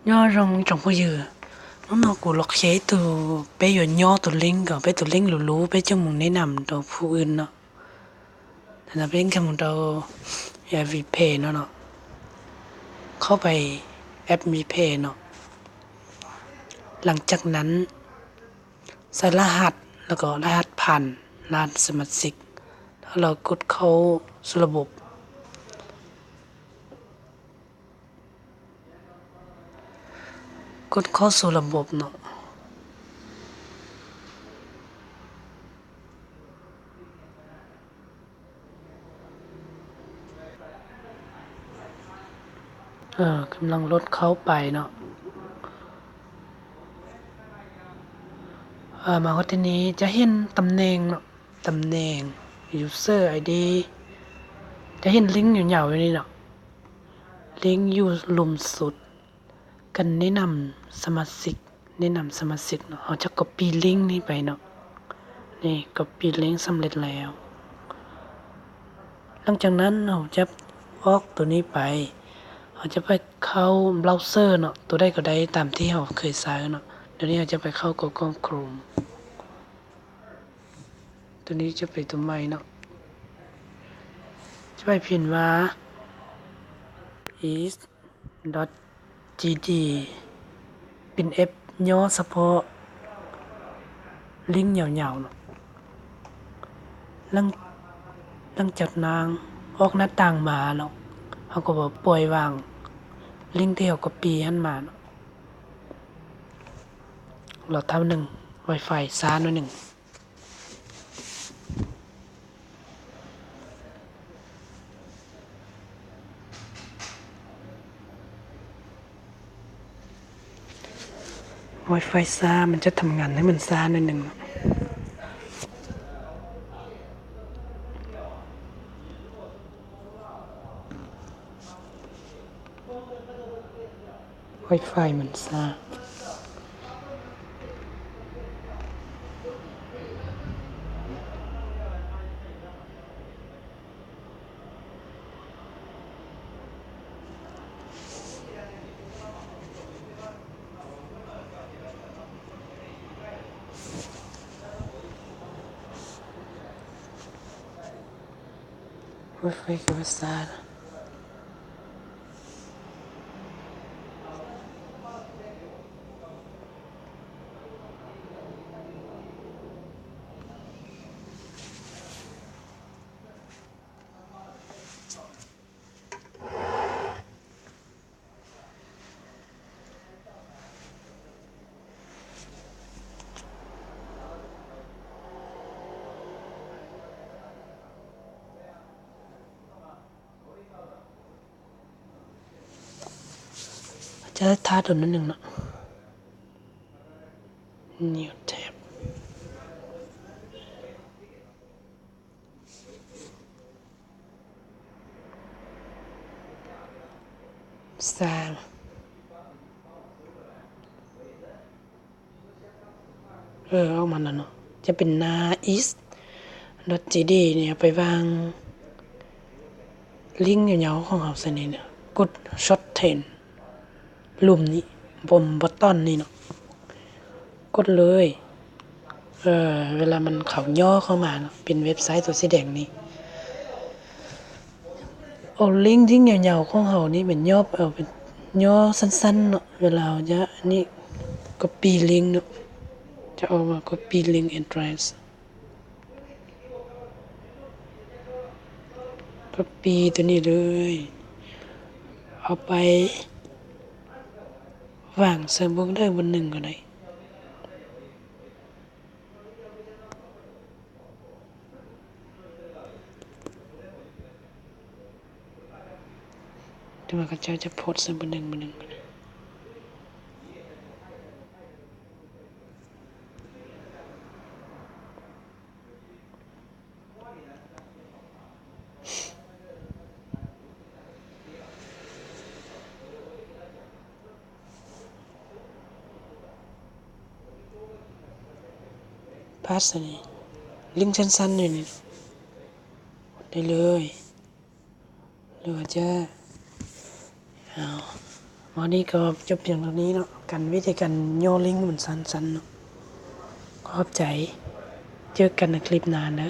Nho rong trong phu yư. Nó nó cú lọc khế từ bé yo nho từ link, có bé từ link lú lú, bé trong mùng nế nằm đầu phu ưn nó. Thế là bên cái mùng đầu, ya vì phe nó nó. Khó bày ép mi phe nó. Lăng chắc nắn, ໃສ່ລະຫັດ ແລ້ວກໍລະຫັດຜ່ານ ລະຫັດສະມາຊິກ ແລ້ວກົດເຂົ້າສູ່ລະບົບ ກົດເຂົ້າສູ່ລະບົບເນາະ. ເອີ ກຳລັງໂຫຼດເຂົ້າໄປເນາະ. ເອີ ມາຮອດທີ່ນີ້ຈະເຫັນຕຳແໜ່ງເນາະ, ຕຳແໜ່ງ user ID ຈະເຫັນລິງຍາວໆຢູ່ນີ້ເນາະ, ລິງຢູ່ລຸ່ມສຸດ. ການແນະນຳສະມາຊິກ, ແນະນຳສະມາຊິກເນາະ, ເຮົາຈະ copy ລິງນີ້ໄປເນາະ. ນີ້ copy ລິງສຳເລັດແລ້ວ. ຫຼັງຈາກນັ້ນເຮົາຈະອອກໂຕນີ້ໄປ, ເຮົາຈະໄປເຂົ້າ browser ເນາະ, ໂຕໃດກໍໄດ້ຕາມທີ່ເຮົາເຄີຍໃຊ້ເນາະ. ດຽວນີ້ເຮົາຈະໄປເຂົ້າ Google Chrome. ໂຕນີ້ຈະເປັນໂຕໃໝ່ເນາະ, ຈະໄປພິມວ່າ is .gd ເປັນແອັບຫຍໍ້ສະເພາະລິງຍາວໆເນາະ. ຫຼັງ ຫຼັງຈາກນັ້ນອອກໜ້າຕ່າງມາເນາະ, ເຮົາກໍປ່ອຍວາງລິງທີ່ເຮົາ copy ຫັ້ນມາເນາະ. ລໍແປັບໜຶ່ງ, Wi-Fi ຊ້າໜ້ອຍໜຶ່ງ. Wi-Fi ຊ້າ, ມັນຈະທຳງານໃຫ້ມັນຊ້າໜ້ອຍໜຶ່ງ. Wi-Fi ມັນຊ້າ. Wi-Fi ກໍບໍ່ຊ້າ. ຈະຖ້າດົນໜ້ອຍໜຶ່ງເນາະ. New tab. ສ້າງ ເອີ ອອກມາແລ້ວເນາະ, ຈະເປັນໜ້າ is.gd ນີ້ ເອົາໄປວາງລິງຍາວໆຂອງເຮົາໃສ່ນີ້ເນາະ, ກົດ shorten ລຸ່ມນີ້ ປຸ່ມ button ນີ້ເນາະ, ກົດເລີຍ. ເອີ ເວລາມັນເຂົາຫຍໍ້ເຂົ້າມາເນາະ, ເປັນເວັບໄຊໂຕສີແດງນີ້ ເອົາລິງທີ່ຍາວໆຂອງເຮົານີ້ ແມ່ນຫຍໍ້ ເອົາເປັນຫຍໍ້ສັ້ນໆເນາະ. ເວລາເຮົາຈະນີ້ copy ລິງເນາະ, ຈະເອົາມາ copy link address, copy ຕົວນີ້ເລີຍ, ເອົາໄປວາງໃສ່ບ່ອນໃດບ່ອນໜຶ່ງກໍໄດ້. ແຕ່ວ່າເຂົາເຈົ້າຈະໂພສໃສ່ບ່ອນໜຶ່ງບ່ອນໜຶ່ງ. ພາດໃສ່ນີ້ ລິງສັ້ນໆຢູ່ນີ້ ກົດໄດ້ເລີຍ ຫຼືວ່າຈະເອົາ ມື້ນີ້ກໍຈົບພຽງເທົ່ານີ້ເນາະ ກັນວິທີການຍໍລິ້ງມັນສັ້ນໆເນາະ. ຂອບໃຈ ເຈີກັນໃນຄລິບໜ້າເດີ.